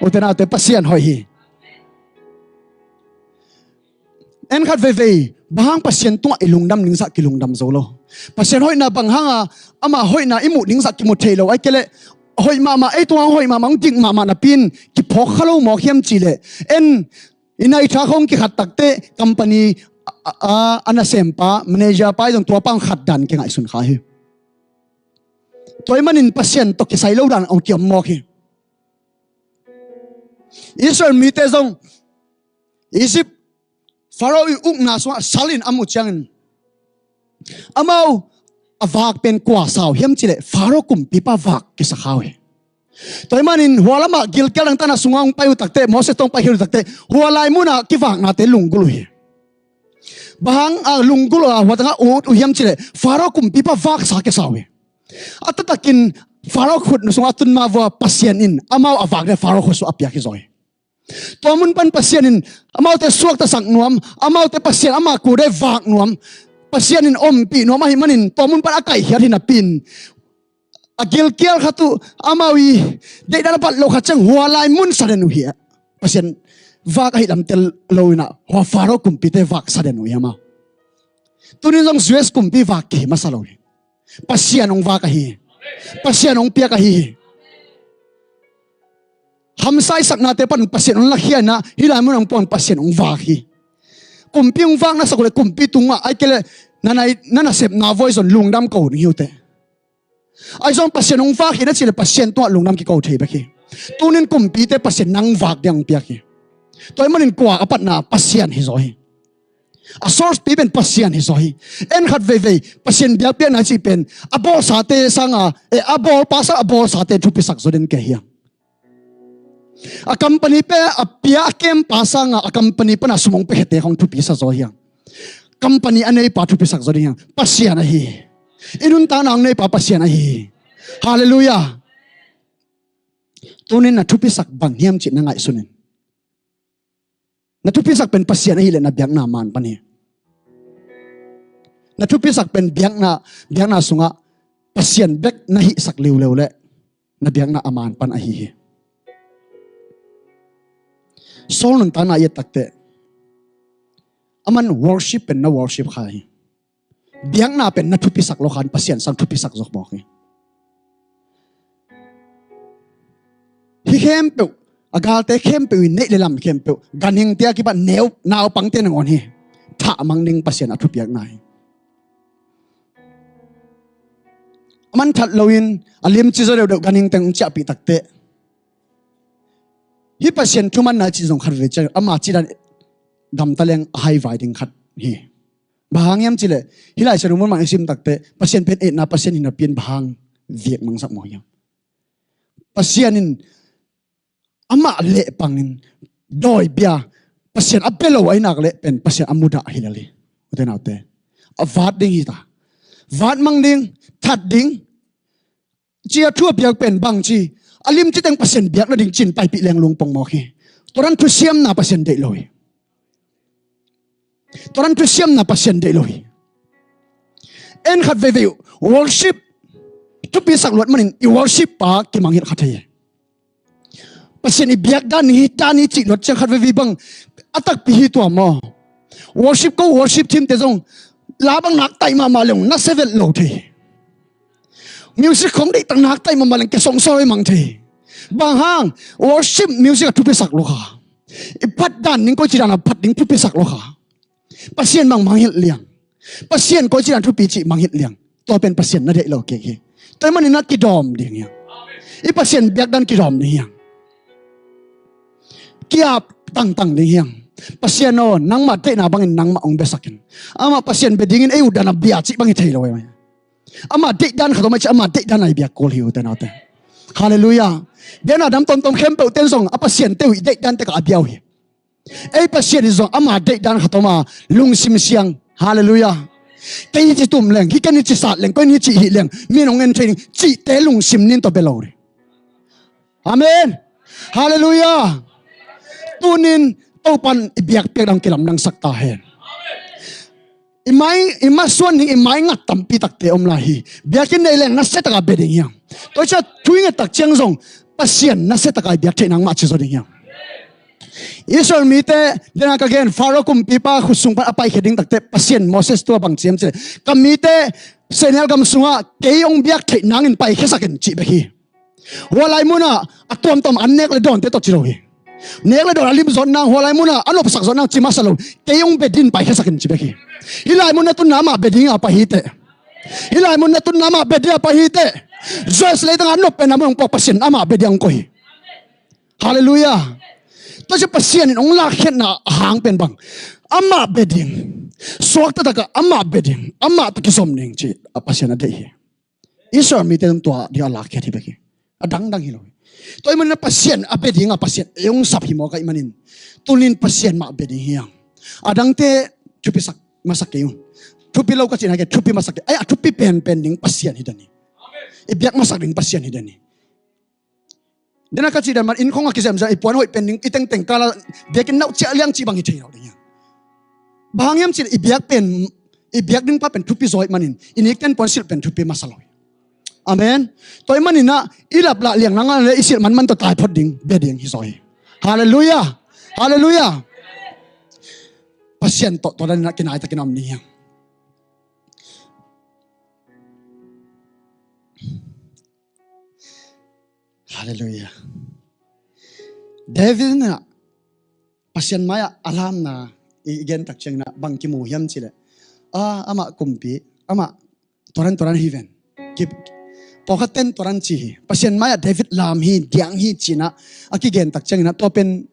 Ute naute, Pasian hoih hi. En khat veivei, bang hang Pasian tungah i lungdam ding zah kilungdam zo lo. Pasian hoihna bang hanga, ama hoihna i muh ding zah kimu thei lo. Ahih kei leh, hoih mahmah, ei tungah hoih mahmah, hong dik mahmah napi in kiphawk kha lo mawk hiam cih leh, en, i nai tha khawng kikhat takteh company a, a, a, a nasempa, manager pa i zong tua pa hong khat dan kingaihsun kha hi. Tua ahih manin Pasian tawh kisai lo dan hong kiom mawk hi. Israel mite zong Egypt Pharaoh i ukna sungah sal in a muh ciangin, amau a vak pen kua sa uh hiam cih leh Pharaoh kumpipa vak kisa kha uh hi. Tua ahih manin hua lamah gilkial dangtakna sungah hong pai uh takteh, Moses tawh hong pai khit uh takteh, hua lai munah kivaknate lunggulh uh hi. Bang hang a lunggulh a hua tangah ut uh hiam cih leh Pharaoh kumpipa vaksa kisa uh hi. A taktakin Pharaoh khut sungah a tun mah vua Pasian in amau a vak ding Pharaoh khut sungah a piak hi zaw hi. Tua mun pan Pasian in amaute suaktasak nuam, amaute Pasian ama kute vak nuam, Pasian in ompih nuam ahih manin tua mun pan a kaihkhiat hi napi in, a gilkial khat uh amau i deihdan a bat loh khat ciang hua lai mun sa den uh hi. Pasian vak ahih lam tel lo in ah hua Pharaoh kumpite vak sa den uh hi amau. Tunin zong U S kumpi vak kihi masa lo hi. Pasian hong vak ahi hi. Pasian hong piak ahi hi. Hamsa i saknate pan Pasian hong lakhia in ah, hih lai mun hong puang Pasian hong vak hi. Kumpi hong vak na sak uh leh kumpi tungah, ahih kei leh na nai, na nasepna vuai zong lungdam ko ding hi uh teh. Ahi zong Pasian hong vak hi na cih leh Pasian tungah lungdam kiko thei bek hi. Tunin kumpite Pasian nang vak ding hong piak hi. Tua ahih manin kua a patna, Pasian hi zaw hi. A source pi pen Pasian hi zaw hi. En khat veivei, Pasian biakpiakna cih pen a bawlsate sanga, eh, a bawlpa sang a bawlsate thupisak zaw den kei hi hang. A company pen a pia a kempa sanga a company pana sum hong piakhete khawng thupi sa zaw hi hang. Company a neipa thupisak zaw ding hi hang. Pasian ahi hi. I nuntakna hong neipa Pasian ahi hi. Halleluiah. Tunin na thupisak bang hiam cih na ngaihsun in. Na thupisak pen Pasian ahih leh na biakna man pan hi. Na thupisak pen biakna, biakna sungah Pasian bek na hihsak liuleu leh na biakna a man pan ahi hi. Saul nuntakna i et takteh, aman worship pen na worship kha hi. Biakna pen na thupisak lo khan Pasian sang thupisak zok mawk hi. Hih khempeuh, a galte khempeuh i neih le lam khempeuh, ganhingte a kipat neu naupangte nangawn hi. Thah mang ding Pasian a thupiakna hi. A man that loin a limci zaw deuhdeuh ganhingte hong ciahpih takteh, hih Pasian thumanna cih zong khat veve ciang ama cih dan gamta leng a haivai ding khat hi. Bang hang hiam cihleh, hih Lai Siangtho mun mah i sim takteh Pasian pen etna Pasian hi napi-in bang hang viak mangsak mawk hiam? Pasian in amah lehpangin dawi bia Pasian a bia lo ahi nak leh pen Pasian a mudah hi lel hi. Ute naute, a vat ding hi ta. Vat mang ding, that ding, ci a thu a piak pen bang ci, a limci teng Pasian biak nading ci-in paipih leng lungpong mawk hi. Tua dan thusiamna Pasian deih lo hi. Tua dan thusiamna Pasian deih lo hi. En khat veivei uh, worship thupisak luat manin i worship pa kimangngilh kha thei hi. Pasian i biak dan hi, dan hi cih luat ciang khat veivei bang a takpi hi tua maw? Worship ko, worship team te zong la bang naktaih mahmah leng na sevet lo thei. Music khong deihtak naktaih mahmah leng ke songsawi mang thei. Bang hang, worship music a thupisak lo kha. I phat dan ding koici dan a phat ding thupisak lo kha. Pasian bang mangngilh liang. Pasian koici dan thupi cih mangngilh liang. Tua pen Pasian na deih lo kik hi. Tua ahih manin na kidawm ding hiang. I Pasian biak dan kidawm ding hiang. Kiap tangtang ding hiang. Pasian aw, nangmah deihna bangin nangmah hong biasak in. Amah Pasian bia dingin ei uh dan a bia cih bang hi thei lo ei. Amah deih dan khat om a cih, amah deih dan a i biak kul hi ute naute. Halleluiah. Biakna dam tomtom khempeuh ten zong a Pasian te uh i deih dan tek a a bia uh hi. Ei Pasian in zong ama deih dan khat om a, lungsim siang. Halleluiah. Kei hi ci tum leng, hi ken hi ci sat leng, koi hi ci hih leng, mi in hong en thei ding cihte lungsim nin tawh bia lo ding. Amen. Halleluiah. Tunin Topan i biakpiak dang kilamdangsak ta hen. I mai, i masuan ding, i mai ngat tampi takte om lai hi. Biakinn nei leng nasia taka bia ding hiang. Tua ciang thu i nget tak ciang zong Pasian nasia taka i biak theih nang mah ci zaw ding hiang. Israel mite, dena ka gen, Pharaoh kumpipa khut sung pan a paikhia ding takte Pasian Moses tua bang ci hiam cih leh, ka mite sehnel gam sungah kei hong biak theih nangin paikhiasak in cih bek hi. Hua lai munah a tuamtuam an nek le dawnte tawh ci lo hi. Nek le dawn a lim zawt nang, hua lai munah a nopsak zawt nang ci masa lo. Kei hong bia dingin paikhiasak in ci bek hi. Hih lai mun na tunna amah bia ding a pai hi teh. Hih lai mun na tunna amah bia ding a pai hi teh. Joel leitang a nop pen a mun hong puak Pasian amah bia ding hong koih hi. Halleluiah. Tua ci Pasian in hong lakkhiatna a hang pen bang? Amah bia ding. Suakta takah amah bia ding. Amah tawh kizom ding ci a Pasian a deih hi. Israel mite tung tua ding a lakkhiat hi bek hi. A dangdang hi lo hi. Tua ahih manin Pasian a bia ding a Pasian ei hong sap hi mawk ahih manin tunin Pasian mah bia ding hiang. A dangte thupisak masak kei un. Thupi lo ka cihna kei, thupi masak kei. Ai, a thupi penpen ding Pasian hi den hi. I biak masak ding Pasian hi den hi. Dena ka cih dan man inn khong a kizemzem i puan hoih pen ding i tengteng kala biakinn nauh ciah liang cih bang hi thei lo ding hiang. Bang hang hiam cih leh i biak pen, i biak ding pa pen thupi zaw ahih manin i nikten puan silh pen thupi masa lo hi. Amen. Tua ahih manin ah i lap lah liang nang a le i silh manman tawh tai phot ding bia ding hi zaw hi. Halleluiah. Halleluiah. Pasian tawh tua dan in ah kinaitakin a om ding hiang. Halleluiah. David in ah Pasian mai-ah a lamna i gen tak ciangin ah bang kimu hiam cih leh, a, amah kumpi, amah tua dan tua dan hi ven. Ki, pawlkhat ten tua dan ci hi. Pasian mai-ah David lam hi, diang hi ci-in ah a kigen tak ciangin ah tua pen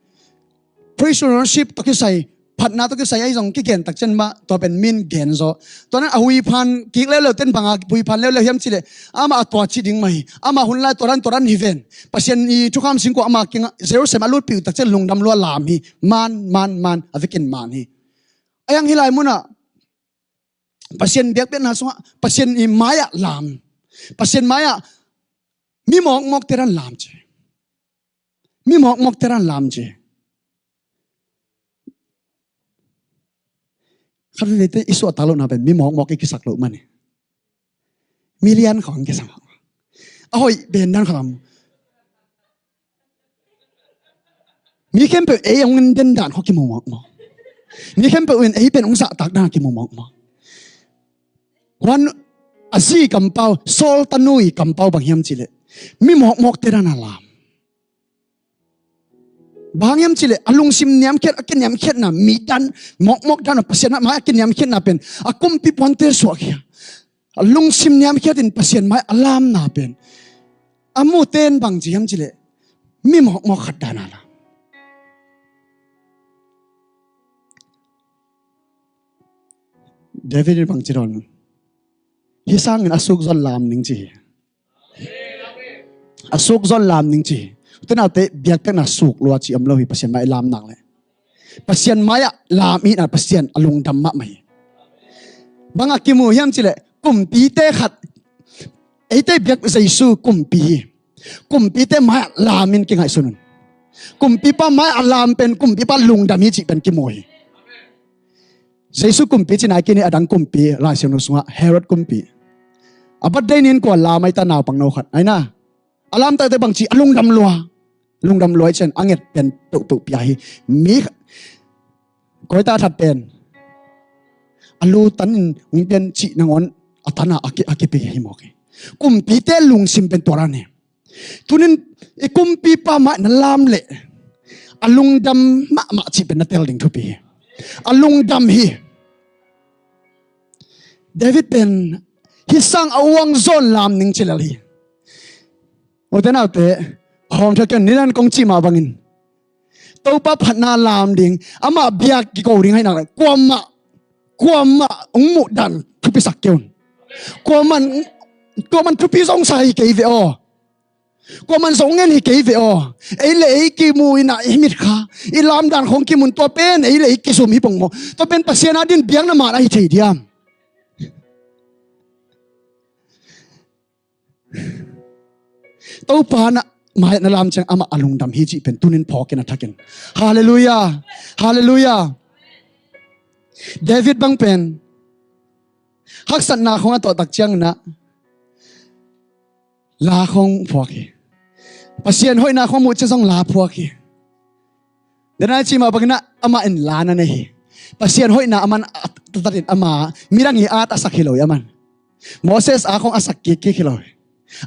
praise and worship tawh kisai, phatna tawh kisai ahi zong kigen tak ciang mah tua pen min gen zaw. Tua dan a huiphan kik leuleu ten bang a huiphan leuleu hiam cih leh, amah a tua ci ding mah hi. Amah hun lai tua dan tua dan hi ven. Pasian i thukham singkung amah kiangah Jerusalem a lutpih uh tak ciang lungdam lua lam hi. Man, man, man, a vekin man hi. A hiang hih lai munah Pasian biakpiakna sungah Pasian i mai-ah lam. Pasian mai-ah mi mawkmawkte dan lam ci. Mi mawkmawkte dan lam ci. Khat veivei te i suahtak lohna pen mi mawkmawk i kisak loh man hi. Milian khawng kisak mawk. A hoih pen dan khawng. Mi khempeuh ei hong in den dan khawng kimu mawkmawk. Mi khempeuh in ei pen hong zahtak dan kimu mawkmawk. Huan a zi kampau, Saul tanu i kampau bang hiam cih leh mi mawkmawkte dan a lam. Bang hiam cih leh a lungsim niamkhiat, a kiniamkhiatna, mi dan, mawkmawk dan, Pasian mai a kiniamkhiatna pen a kumpi puante suahkhia. A lungsim niamkhiat in Pasian mai a lamna pen a mute in bang ci hiam cih leh mi mawkmawk khat dan a lam. David in bang ci dawn, hih sangin a suk zon lam ning ci hi. A suk zon lam ning ci hi. Ute naute, biakpiakna suk lua ci om lo hi, Pasian mai lam nak leh. Pasian mai ah lam ihihna, Pasian a lungdam mahmah hi. Bang a kimu hiam cih leh kumpite khat, eite biak Jesu kumpi hi. Kumpite mai ah lam in kingaihsun un. Kumpipa mai ah lam pen kumpipa lungdam hi cih pen kimu hi. Jesu kumpi ci nai kei ni, a dang kumpi, Lai Siangtho sungah Herod kumpi. A birthday ni in kua lam ahi ta, naupang no khat. Ahi na. A lamtakte bang ci, a lungdam lua. Lungdam lua i cih ciang a nget pen peuhpeuh pia hi. Mi koi ta that pen a lu tan in hong pian cih nangawn a tan a, a ki, a kipia hi mawk hi. Kumpite lungsim pen tua dan hi. Tunin i kumpipa mai na lam leh a lungdam mahmah cih pen na tel ding thupi hi. A lungdam hi. David pen hih sang a uang zon lam ning ci lel hi. Ute naute, hawm thak kei un, nidan kong cih mah bangin Topa phatna lam ding, amah biak kiko ding ahih nak leh kuamah, kuamah hong muh dan thupisak kei un. Kuamah, kuamah thupi zong sa hi kei ve aw. Kuamah zong ngen hi kei ve aw. Ei le ei kimu in ah i mit kha, i lam dan khawng kimu in, tua pen ei le ei kizum hi pong maw. Tua pen Pasian adingin biakna man ahi thei diam? Topa na mai na lam ciang amah a lungdam hi cih pen tunin phawk in a thak in. Halleluiah. Halleluiah. David bang pen haksatna khawng a tuah tak ciangin ah la khawng phuak hi. Pasian hoihna khawng muh ciang zong la phuak hi. Denai cih mah bangin ah amah in la na nei hi. Pasian hoihna aman a, a, a, ama midang hi at a sak hi lo hi aman. Moses a khawng a sak kikkik hi lo hi.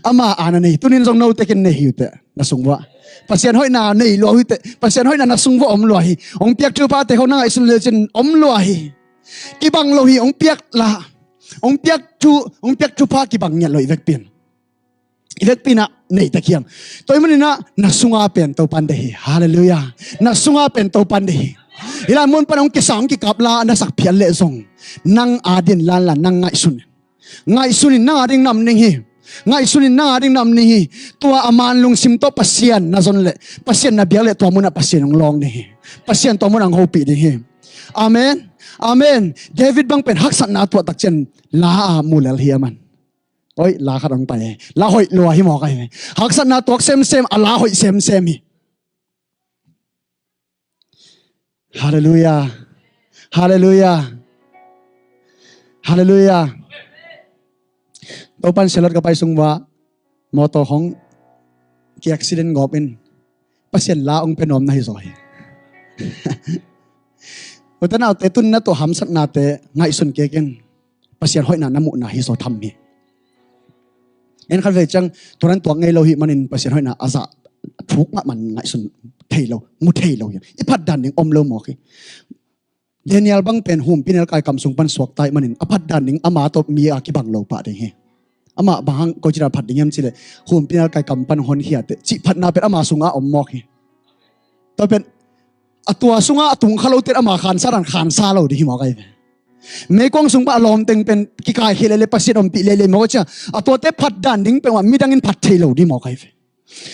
Ama a na nei hi. Tunin zong note kin nei hi uh teh, na sung vuah. Pasian hoihna nei lua uh teh. Pasian hoihna na sung vuah om lua hi. Hong piak thuphate khawng na ngaihsun lecin om lua hi. Kibang lo hi, hong piak la. Hong piak thu, hong piak thupha kibang ngiat lo i vekpi in. I vekpi in ah nei tek hiam? Tua ahih manin ah na sunga pen Topan deih hi. Halleluiah. Na sunga pen Topan deih hi. Hih lai mun pan hong kisa hong kikap la na sak phial leh zong, nang adingin la in la, nang ngaihsun in. Ngaihsun in, nang ading nam ning hi. Ngaihsun in, nang ading nam ning hi. Tua a man lungsim tawh Pasian na zon leh, Pasian na biak leh tua munah Pasian hong lawng ding hi. Pasian tua munah hong hopih ding hi. Amen. Amen. David bang pen haksatna tuah tak ciang la a mu lel hi aman. Oi, la khat hong pai hi. La hoih lua hi mawk ahi. Haksatna tuak semsem, a la hoih semsem hi. Halleluiah. Halleluiah. Halleluiah. Topan Selot ka pai sung uah motor hong ki accident gawp in Pasian la hong pia nuam na hi zaw hi. Ute naute, tun na tuah hamsatnate ngaihsun kik in. Pasian hoihna na muhna hi zaw tham hi. En khat vei ciang tua dan tuak ngei lo hi manin Pasian hoihna a zah thuk mahmah ngaihsun thei lo, mu thei lo hi. I phat dan ding om lo mawk hi. Daniel bang pen humpinelkai kam sung pan suakta ahih manin a phat dan ding ama tawh mi a kibang lo pah ding hi. Amah bang hang koici dan phat ding hiam cih leh humpinelkai kam pan honkhia teh cih phatna pen ama sungah om mawk hi. Tua pen a tua sungah a tung kha lote ama khansa dan khansa lo ding hi mawk ahi ve. Meikuang sung pan a lawmteng pen kikaikhia lele, Pasian ompih lele mawk a cia, a tuate phat dan ding peuhmah midang in phat thei lo ding mawk ahi ve.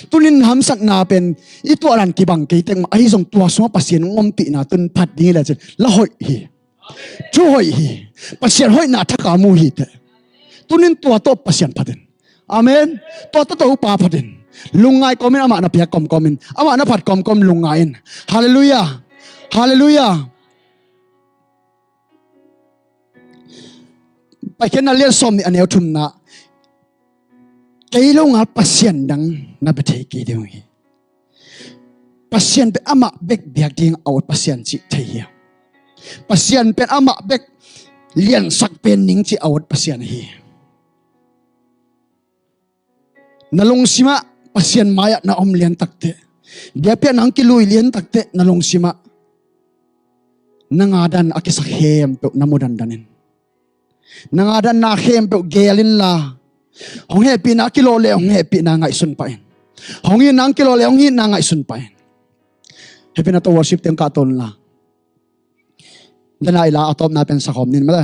Tunin hamsatna pen i tuah dan kibang kei tek mah ahi zong tua sungah Pasian hong ompihna tun phat ding hi lecin la hoih hi. Thu hoih hi. Pasian hoihna thak a mu hi teh. Tunin tua tawh Pasian phat in. Amen. Tua tawh Topa phat in. Lungngai kawmin amah na piak kawmkawmin, amah na phat kawmkawm lungngai in. Halleluiah. Halleluiah. Paikhiatna lian sawm nih a neu thumna, kei longal Pasian dang na pia thei kei ding hi. Pasian pen amah bek biak ding a awt Pasian cih thei hi. Pasian pen amah bek liansak pen ning cih a awt Pasian hi. Na lungsimah Pasian mai-ah na om lian takteh, biakpiakna hong kilui lian takteh na lungsimah na ngadan a kisak khempeuh na mu dandan in. Na ngadanna khempeuh geel inla, hong hehpihna a kilawh le hong hehpihna ngaihsun pah in. Hong itna a kilawh le hong itna ngaihsun pah in. Hehpihna tawh worship teng kahto inla. Dena ila a tawpna pen sakhawm ning maw.